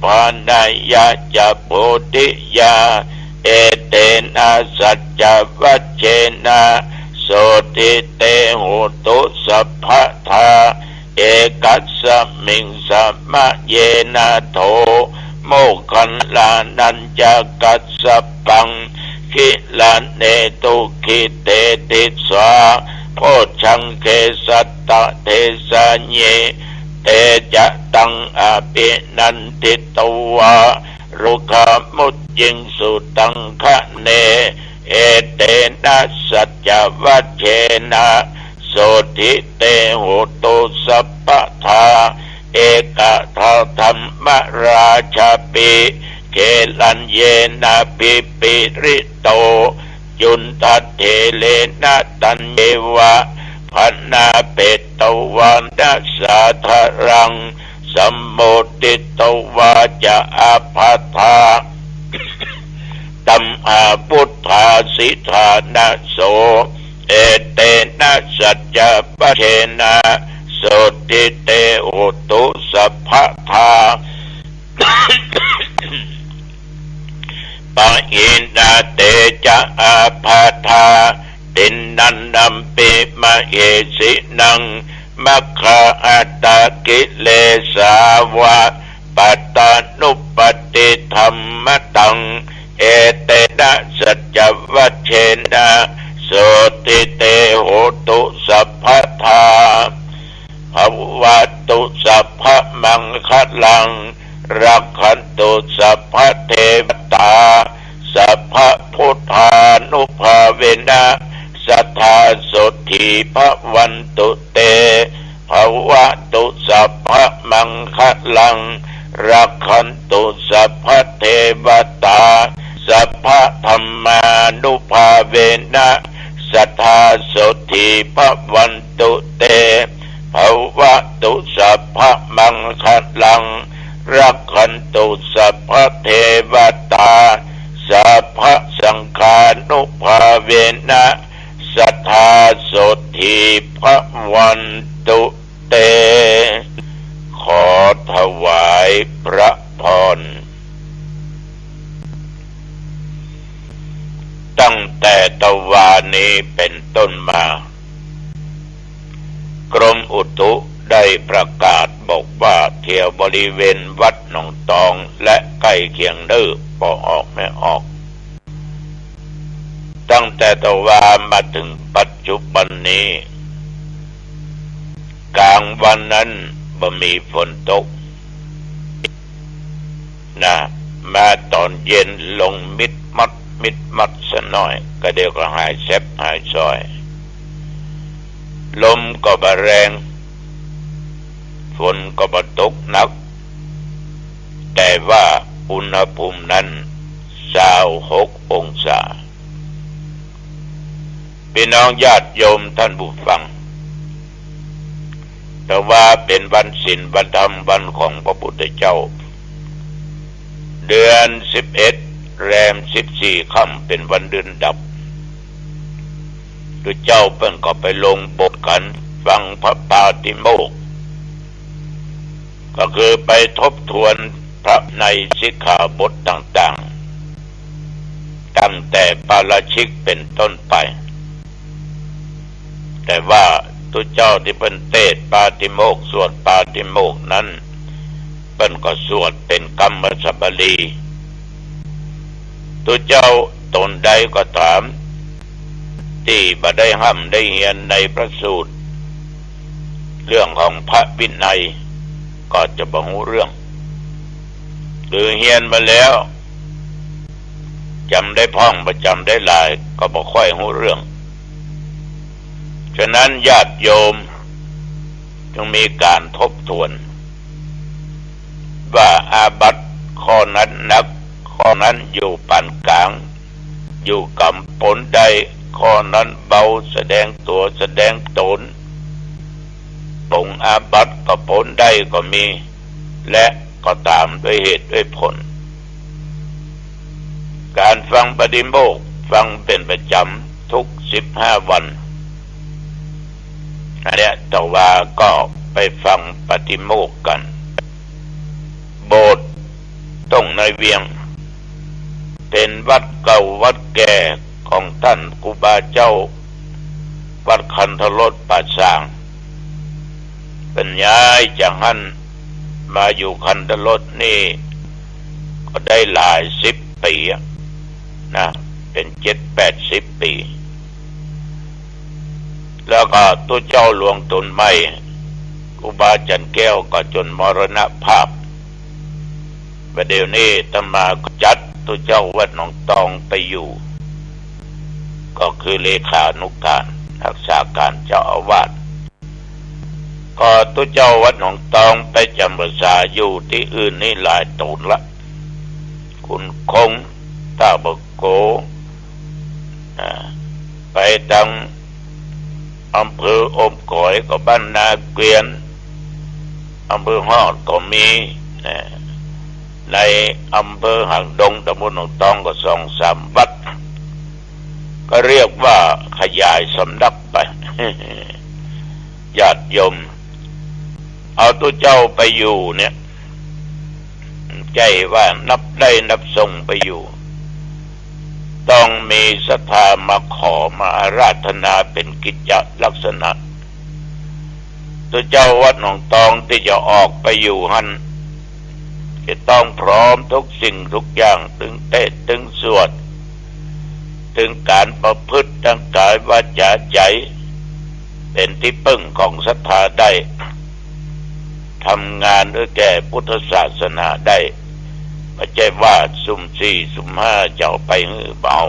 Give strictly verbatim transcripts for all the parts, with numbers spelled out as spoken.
ปานายะจะโพธิยา เอเตนะสัจจวัจเจนะ โสตถิเต โหตุ สัพพะทา เอกัสสะมิง สมะเยนะ โถ โมคคัลลานัญจะกัสสะปัง กิลาเน ทุกขิเต ติสสา โพชฌังเข สัตตะเทสะเย เตจะตัง อภินันทิตวา โรคามุจจิงสุตังคะเน เอเตนะสัจจวัจเจนะ โสตถิเต โหตุ สัพพะทา เอกะทาธัมมราชาปิ เกลัญเยนะ พิปริโต จุณฑะเถเรนะ ตัญเยวะ พนาเปตวานะ สาธารัง สัมโมทิตวาจะ อาปาทา ตัมหา พุทธาสิทานะโส เอเตนะสัจจวัจเจนะ โสตถิเต โหตุ สัพพะทา ปะหินาเตจะ อาปาทา ติณณัมปิ มะเหสินัง มัคคาอัตตะกิเลสาวะ ปัตตานุปัตติธัมมะตัง เอเตนะสัจจวัจเจนะ โสตถิเต โหตุ สัพพะทา ภะวะตุ สัพพะมังคะลัง รักขันตุ สัพพะเทวะตา สัพพะพุทธานุภาเวนะ สัตถา โสตถี ภะวันตุเต ภะวะตุ สัพพะมังคะลัง รักขันตุ สัพพะเทวะตา สัพพะธัมมานุภาเวนะ สัตถา โสตถี ภะวันตุเต ภะวะตุ สัพพะมังคะลัง รักขันตุ สัพพะเทวะตา สัพพะสังฆานุภาเวนะ สัตถา โสตถี ภะวันตุเต ขอถวายพระพร ตั้งแต่ตะวานี้เป๋นต้นมา กรมอุตุได้ประกาศบอกว่า แถวบริเวณวัดหนองตองและใก้เคียงเน้อ ปอออกแม่ออก ตั้งแต่ตะวามาเถิงปัจจุบันนี้ ก๋างวันนั้นบ่มีฝนตกนะ มาต๋อนเย็นลงมิดมัดมิดมัดสะหน้อย ก็เดี๋ยวก็หายแซบหายซอย ลมก็บ่แรง ฝนก็บ่ตกหนัก แต่ว่าอุณหภูมินั้นซาวหกองศา พี่น้องญาติโยมท่านผู้ฟัง ตะวาเป๋นวันศีลวันธรรมวันของพระพุทธเจ้า เดือนสิบเอ็ด แรมสิบสี่ค่ำ เป๋นวันเดือนดับ ตุ๊เจ้าเปิ้นก็ไปลงโบสถ์กั๋น ฟังพระปาฏิโมกข์ ก็คือไปทบทวนพระในสิกขาบทต่างๆ ตั้งแต่ปาราชิกเป๋นต้นไป แต่ว่าตุ๊เจ้าตี้เปิ้นเตสน์ปาฏิโมกข์ สวดปาฏิโมกข์นั้น เปิ้นก็สวดเป๋นกรรมสบาลี ตุ๊เจ้าต๋นใดก็ต๋าม ตี้บ่ได้ฮ่ำได้เฮียนในพระสูตร เรื่องของพระวินัย ก็จะบ่ฮู้เรื่อง หรือเฮียนมาแล้ว จ๋ำได้พ่องบ่จ๋ำได้หลาย ก็บ่ค่อยฮู้เรื่อง ฉะนั้นญาติโยมจึงมีก๋านทบทวน ว่าอาบัติข้อนั้นหนัก ข้อนั้นอยู่ปานก๋าง อยู่ก๋ำปนได้ ข้อนั้นเบา แสดงตั๋วแสดงต๋น ป๋งอาบัติก็ปนได้ก็มี และก็ต๋ามด้วยเหตุด้วยผล ก๋านฟังปาฏิโมกข์ฟังเป๋นประจ๋ำทุกสิบห้าวัน อันเนี้ยตะวาก็ไปฟังปาฏิโมกข์กั๋น โบสถ์ ในเวียง เป๋นวัดเก่าวัดแก่ของต้านครูบาเจ้าวัดคันธรสป่าซาง เปิ้นย้ายจากหั้นมาอยู่คันธรสนี่ก็ได้หลายสิบปี๋อะนะ เป๋นเจ็ดแปดสิบปี๋ แล้วก็ตุ๊เจ้าหลวงต๋นใหม่ ครูบาจันทร์แก้วก็จ๋นมรณภาพ บ่าเดี่ยวนี้อาตมาก็จัดตุ๊เจ้าวัดหนองตองไปอยู่ ก็คือเลขานุการรักษาการเจ้าอาวาส ก็ตุ๊เจ้าวัดหนองตองไปจ๋ำพรรษาอยู่ตี้อื่นนี่หลายต๋นละ ขุนคง ต้าบ่าโก อ่า ไปตางอำเภออมก๋อยก็บ้านนาเกวียน อำเภอฮอดก็มี นะ ในอำเภอหางดง ตำบลหนองตองก็สองสามวัด ก็เรียกว่าขยายสำนักไป ญาติโยม เอาตุ๊เจ้าไปอยู่เนี่ย ใจ้ว่านับได้นับส่งไปอยู่ ต้องมีศรัทธามาขอมาอาราธนาเป๋นกิจจลักษณะ ตุ๊เจ้าวัดหนองตองตี้จะออกไปอยู่หั้น จะต้องพร้อมทุกสิ่งทุกอย่าง ตึงเตสน์ ตึงสวด ตึงก๋านประพฤติตางก๋ายวาจ๋าใจ๋ เป๋นตี้เปิ้งของศรัทธาได้ ทำงานหื้อแก่พุทธศาสนาได้ บ่ใจ้ว่าสุมสี่สุมห้าจะเอาไปหื้อเบา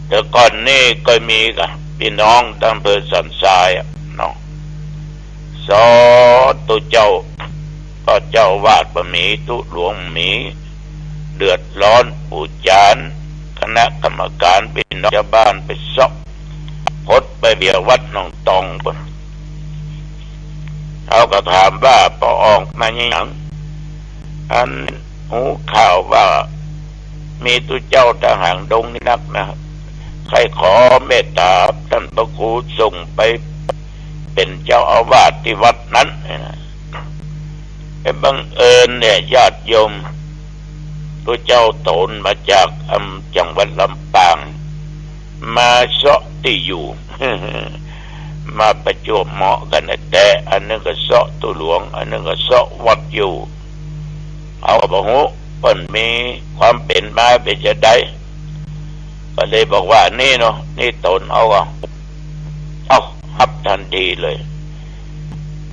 แต่ก่อนนี้ก็มีกะ ปี้น้องตางอำเภอสันทรายอะเนาะ สอนตุ๊เจ้า ก็เจ้าอาวาสบ่มี ตุ๊หลวงบ่มี เดือดร้อน ปู่จารย์ คณะกรรมการ ปี้น้องจาวบ้านไปเซาะ พดไปเบียดวัดหนองตองปู๊น เขาก็ถามว่า ป้อออกมาหยัง อัน ฮู้ข่าวว่ามีตุ๊เจ้าตางหางดงนี่นักนะ ใค่ขอเมตต๋าต้านพระครูส่งไปเป๋นเจ้าอาวาสตี้วัดนั้นนะ แต่บังเอิญเนี่ยญาติโยม ตุ๊เจ้าต๋นมาจากอำ จังหวัดลำปาง มาเซาะตี้อยู่ มาประจวบเหมาะกั๋นนะ แต่อันนึ่งก็เซาะตุ๊หลวง อันนึ่งก็เซาะวัดอยู่ เขาก็บ่ฮู้เปิ้นมีความเป๋นมาเป๋นจาใด ก็เลยบอกว่า นี่เนาะ นี่ต๋น เอาก็ เอา ฮับตันทีเลย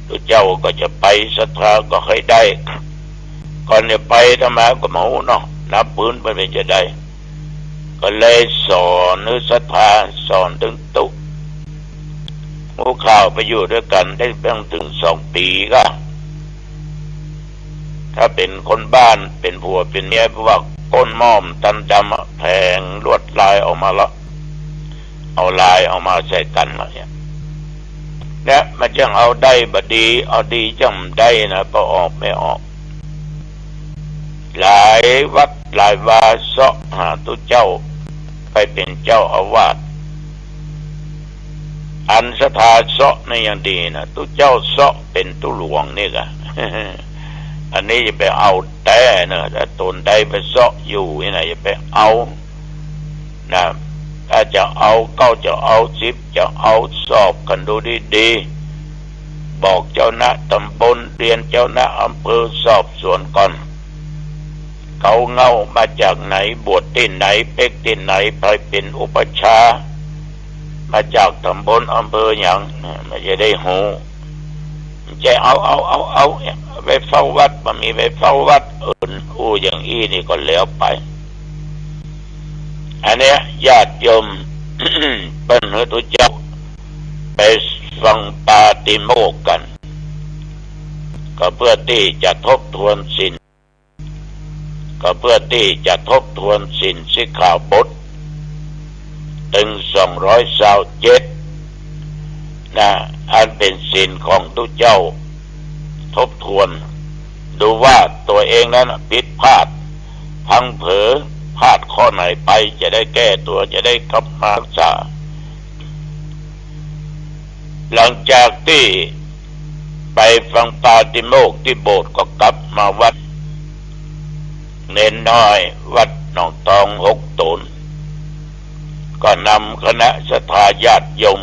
ตุ๊เจ้าก็จะไป ศรัทธาก็ใค่ได้ ก่อนจะไปอาตมาก็บ่ฮู้เนาะ นับพื้นเปิ้นเป๋นจาใด ก็เลยสอนหื้อศรัทธา สอนตึงตุ๊ ฮู้ข่าวไปอยู่ตวยกั๋นได้เพียงเถิงสองปี๋ก็ ถ้าเป๋นคนบ้าน เป๋นผัวเป๋นเมีย เพราะว่าก้นหม้อมันตันดำอะ แผงลวดลายออกมาละ เอาลายออกมาใส่กั๋นละเนี่ย เนี่ยมันจั้งเอาได้บ่ดี เอาดีจั้งบ่ได้นะ ป้อออกแม่ออก หลายวัดหลายวาเซาะหาตุ๊เจ้าไปเป๋นเจ้าอาวาส อันศรัทธาเซาะนี่ยังดีนะ ตุ๊เจ้าเซาะเป๋นตุ๊หลวงนี่กะ อันนี้อย่าไปเอาแต๊นะ ถ้าต๋นใดไปเซาะอยู่นี่นะ อย่าไปเอานะ ถ้าจะเอาเก้าจะเอาสิบจะเอา สอบกั๋นดูดีๆ บอกเจ้าหน้าต๋ำบล เรียนเจ้าหน้าอำเภอ สอบสวนก่อน เก๊าเง้ามาจากไหน บวชตี้ไหน เป๊กตี้ไหน ใผเป๋นอุปัชฌาย์ มาจากต๋ำบลอำเภอหยัง มันจะได้ฮู้ จะเอา เอา เอา เอา ไปเฝ้าวัด บ่มีไปเฝ้าวัด เออ อู้อย่างอี้นี่ก็แล้วไป อันเนี้ยญาติโยม เปิ้นหื้อตุ๊เจ้าไปฟังปาติโมกข์กั๋น ก็เพื่อตี้จะทบทวนศีล ก็เพื่อตี้จะทบทวนศีลสิกขาบท ตึงสองร้อยซาวเจ็ดนะ อันเป๋นศีลของตุ๊เจ้า ทบทวนดูว่าตั๋วเองนั้นผิดพลาด พลั้งเผลอพลาดข้อไหนไป จะได้แก้ตั๋ว จะได้กลับมารักษา หลังจากตี้ไปฟังปาติโมกข์ตี้โบสถ์ก็กลับมาวัด น้อยวัดหนองตองหกต๋น ก็นำคณะศรัทธาญาติโยม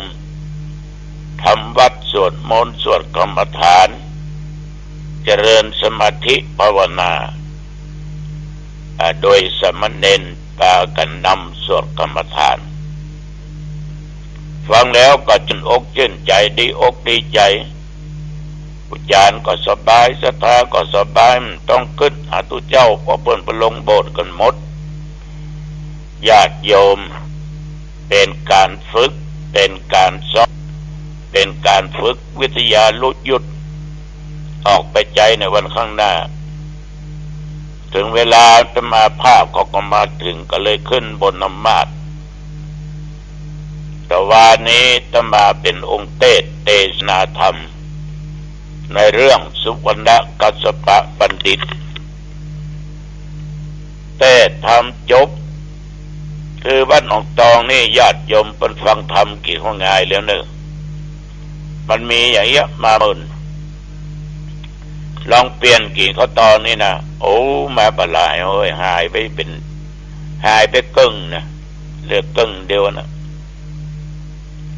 ทำวัตรสวดมนต์สวดกรรมฐาน เจริญสมาธิภาวนา อ่า โดยสามเณรปากั๋นนำสวดกรรมฐาน ฟังแล้วก็จื้นอกจื้นใจ๋ ดีอกดีใจ๋ อุจจารก็สบาย ศรัทธาก็สบาย บ่ต้องกึ๊ดหาตุ๊เจ้า เพราะเปิ้นไปลงโบสถ์กั๋นหมด ญาติโยม เป๋นก๋านฝึก เป๋นก๋านซ้อม เป๋นก๋านฝึกวิทยายุทธ ออกไปใจ๊ในวันข้างหน้า เถิงเวลาอาตมาภาพเขาก็มาเถิง ก็เลยขึ้นบนอำมาตย์ แต่วานี้อาตมาเป๋นองค์เตสน์เตสนาธรรม ในเรื่องสุวรรณกัสสปะบัณฑิต เตสน์ธรรมจบ คือวัดหนองตองนี่ญาติโยมเปิ้นฟังธรรมกี่เข้าง่ายแล้วเน่อ มันมีอย่างเงี้ยมาหมื่น ลองเปลี่ยนกี่เข้าตองนี่นะ โอ้ มาบ่หลาย โอ้ย หายไปเป๋น หายไปเกิ่งนะ เหลือเกิ่งเดียวนะ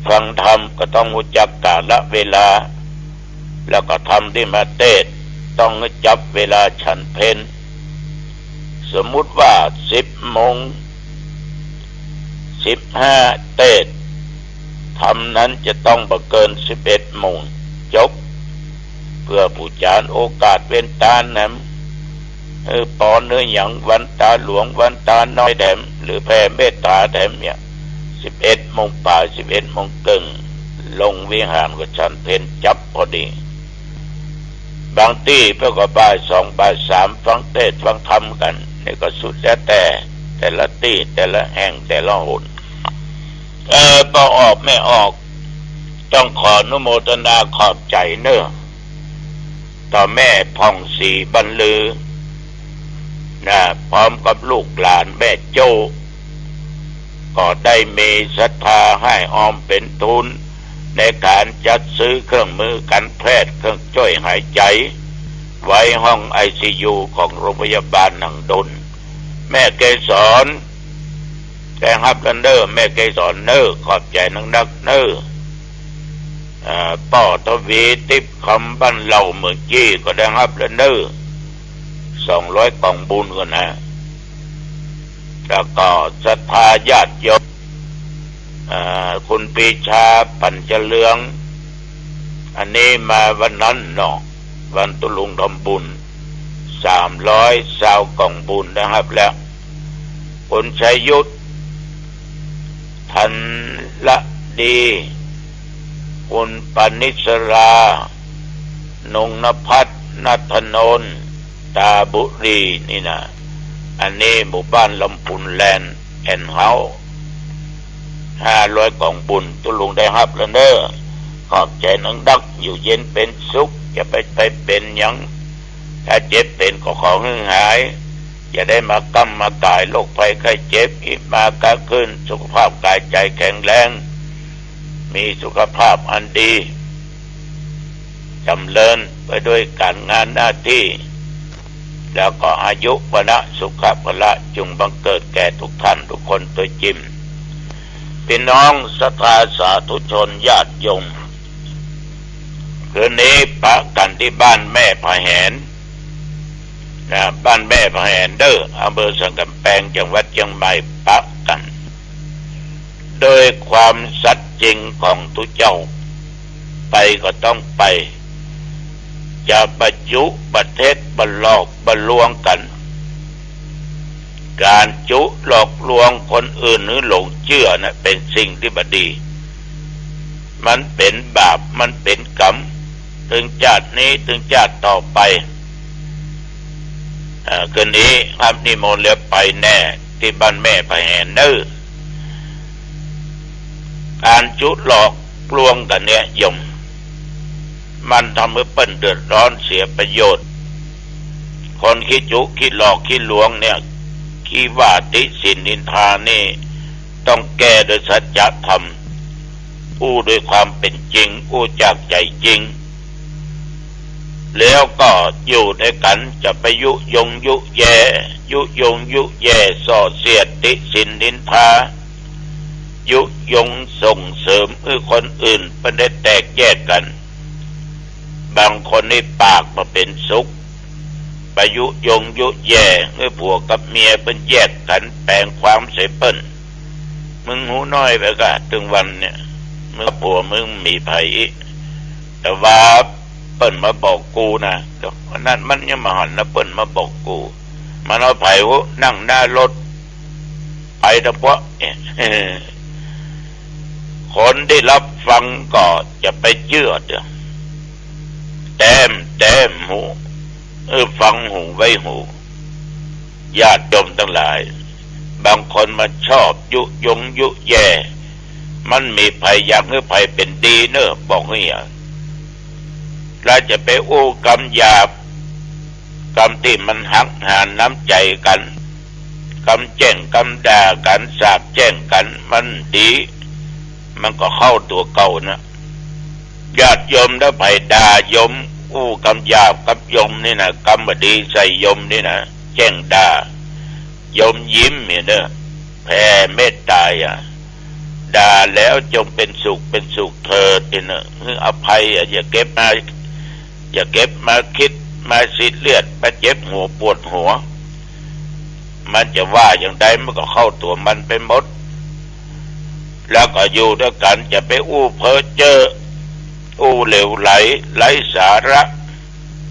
ฟังธรรมก็ต้องฮู้จักกาละเวลา แล้วก็ธรรมตี้มาเตสน์ ต้องจับเวลาฉันเพล สมมุติว่าสิบโมงสิบห้าเตสน์ ธรรมนั้นจะต้องบ่เกินสิบเอ็ดโมงจบ เปื้อผู้จารโอกาสเว้นต๋าแหนม เออ ปอนหรือหยัง วันต๋าหลวง วันต๋าน้อยแถม หรือแผ่เมตต๋าแถมเนี่ย สิบเอ็ดโมงป๋าย สิบเอ็ดโมงเกิ่ง ลงวิหารก็ฉันเพลจับพอดี บางตี้เปิ้นก็บ่ายสอง บ่ายสาม ฟังเตสน์ฟังธรรมกั๋น นี่ก็สุดแล้วแต่ แต่ละตี้ แต่ละแห่ง แต่ละหน เออ ปอออกแม่ออก ต้องขออนุโมทนาขอบใจ๋เน่อ ต่อแม่ผ่องศรีบรรลือ นะ พร้อมกับลูกหลานแม่โจ้ ก็ได้มีศรัทธาให้ออมเป๋นทุน ในก๋านจัดซื้อเครื่องมือก๋านแพทย์ เครื่องจ้วยหายใจ๋ ไว้ห้องไอซียูของโรงพยาบาลหนองดน แม่เกสร ได้ฮับแล้วเน่อ แม่เกสรเน่อ ขอบใจ๋นักๆ เน่อ อ่า ป้อทวี ติ๊บคำ บ้านเหล่าเมืองจี้ ก็ได้ฮับแล้วเน่อ สองร้อยก๋องบุญก่อนนะ แล้วก็ศรัทธาญาติโยม อ่า คุณปรีชา ปั่นเจริญ อันนี้มาวันนั้นเนาะ วันตุ๊ลุงทำบุญ สามร้อยซาวก๋องบุญได้ฮับแล้ว คุณชัยยุทธ ธันละดี คุณปณิสรา นงนภัส ณัฐนนท์ ตาบุรี นี่นะ อันนี้หมู่บ้านลำพูนแลนด์ แอนด์เฮ้าส์ ห้าร้อยก๋องบุญ ตุ๊ลุงได้ฮับแล้วเน่อ ขอบใจ๋นักๆ อยู่เย็นเป๋นสุข อย่าไป ไปเป๋นหยัง ถ้าเจ็บเป๋นก็ขอหื้อหาย อย่าได้มาก้ำมาก๋ายโรคภัยไข้เจ็บ อิมาค้าขึ้น สุขภาพก๋ายใจ๋แข็งแรง มีสุขภาพอันดี จ๋ำเริญไปด้วยก๋านงานหน้าตี้ แล้วก็อายุ วรรณะ สุขะ พละ จุ่งบังเกิดแก่ทุกท่านทุกคนโตยจิ่ม พี่น้องศรัทธาสาธุชนญาติโยม คืนนี้ปะกั๋นตี้บ้านแม่ผาแหน นะ บ้านแม่ผาแหนเน่อ อำเภอสันก๋ำแปง จังหวัดเจียงใหม่ ปะกั๋น โดยความสัตย์จริงของตุ๊เจ้า ไปก็ต้องไป จะบ่จุบ่เท็จ บ่หลอกบ่ลวงกั๋น ก๋านจุหลอกลวงคนอื่นหื้อหลงเจื้อนะ เป๋นสิ่งตี้บ่ดี มันเป๋นบาป มันเป๋นก๋รรม เถิงจาตินี้เถิงจาติต่อไป เอ่อ คืนนี้ฮับนิมนต์แล้วไปแน่ ตี้บ้านแม่ผาแหนเน่อ ก๋านจุหลอกลวงกั๋นเนี่ยโยม มันทำหื้อเปิ้นเดือดร้อนเสียประโยชน์ คนขี้จุขี้หลอกขี้ลวงเนี่ย ขี้ว่าติฉิ่นนินทานี่ ต้องแก้โดยสัจธรรม อู้โดยความเป๋นจริง อู้จากใจ๋จริง แล้วก็อยู่ด้วยกั๋นจะไปยุยงยุแย่ ยุยงยุแย่ ส่อเสียดติฉินนินทา ยุยงส่งเสริมหื้อคนอื่นเปิ้นได้แตกแยกกั๋น บางคนนี่ปากบ่เป๋นสุข ไปยุยงยุแย่หื้อผัวกับเมียเปิ้นแยกกั๋น แป๋งความใส่เปิ้น มึงหูน้อยไปก่า ตึงวันเนี่ย มึงกับผัวมึงมีใผอี้ แต่ว่าเปิ้นมาบอกกูนะ วันนั้นมันยังบ่หันนะ เปิ้นมาบอกกู มันเอาใผฮู้ นั่งหน้ารถไปตะเปาะ คนได้รับฟังก็จะไปเจื้อเตื้อ แต้ม แต้มหู เออ ฟังหูไว้หู ญาติโยมตังหลาย บางคนมันชอบยุยงยุแย่ มันมีใผอยากหื้อใผเป๋นดีเน่อ บอกหื้ออย่าง แล้วจะไปอู้กำหยาบ กำตี้มันหักหานน้ำใจ๋กั๋น กำแจ้งกำด่ากั๋น สาปแจ้งกั๋น มันดี มันก็เข้าตั๋วเก่านะ ญาติโยมถ้าใผด่าโยม อู้กำหยาบกับโยมนี่นะ กำบ่ดีใส่โยมนี่นะ แจ้งด่า โยมยิ้มเนี่ยเน่อ แผ่เมตตาอ่ะ ด่าแล้วจงเป็นสุข เป็นสุขเถิดเนี่ยเน่อ หื้ออภัยอ่ะ อย่าเก็บมา อย่าเก็บมาคิด มาซีเรียส มาเจ็บหัวปวดหัว มันจะว่าอย่างใดมันก็เข้าตั๋วมันไปหมด แล้วก็อยู่ด้วยกั๋น อย่าไปอู้เพ้อเจ้อ อู้เหลวไหล ไร้สาระ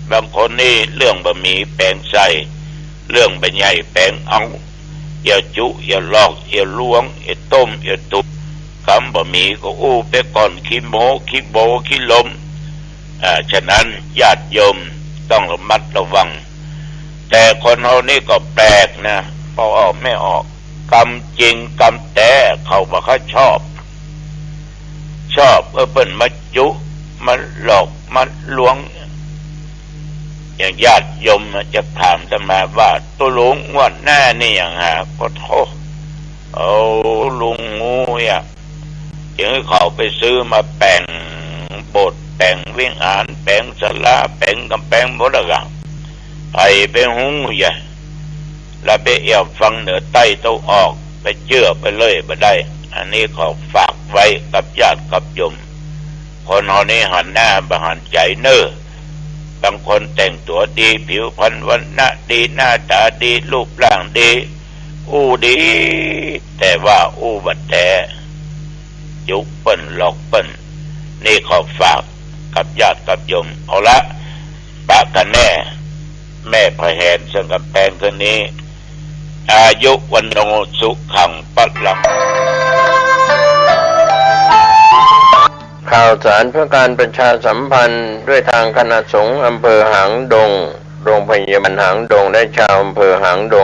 บางคนนี่เรื่องบ่มีแป๋งใส่ เรื่องบ่ใหญ่แป๋งเอา เอี่ยวจุ เอี่ยวลอก เอี่ยวลวง เอี่ยวต้ม เอี่ยวตุก กำบ่มีก็อู้ไปก่อน ขี้โม้ ขี้โบ ขี้ลม อ่า ฉะนั้นญาติโยมต้องระมัดระวัง แต่คนเฮานี่ก็แปลกนะ ปอออกแม่ออก กำจริงกำแต๊เขาบ่ค่อยชอบ ชอบ เออ เปิ้นมาจุ มาหลอก มาลวง อย่างญาติโยมจะถามอาตมาว่า ตุ๊ลุงงวดหน้านี่อย่างหา ก็โธ่ เอาตุ๊ลุงฮู้อ่ะ จึงหื้อเขาไปซื้อมาแป๋งโบสถ์ แป๋งวิหาร แป๋งศาลา แป๋งก๋ำแปงหมดละก่ะ ใผไปฮู้ใหญ่ แล้วไปแอบฟังเหนือใต้ตะวันออก ไปเจื้อไปเลยบ่ได้ อันนี้ขอฝากไว้กับญาติกับโยม คนเฮานี่หันหน้าบ่หันใจ๋เน่อ บางคนแต่งตั๋วดี ผิวพรรณวรรณะดี หน้าต๋าดี รูปร่างดี อู้ดี แต่ว่าอู้บ่แต๊ จุเปิ้นหลอกเปิ้น นี่ขอฝากกับญาติกับโยม เอาละ ปะกั๋นแน่ แม่ผาแหนเซิงก๋ำแปงคืนนี้ อายุ วัณโณ สุขัง พลัง ข่าวสารเพื่อการประชาสัมพันธ์ ด้วยทางคณะสงฆ์อำเภอหางดง โรงพยาบาลหางดง และชาวอำเภอหางดง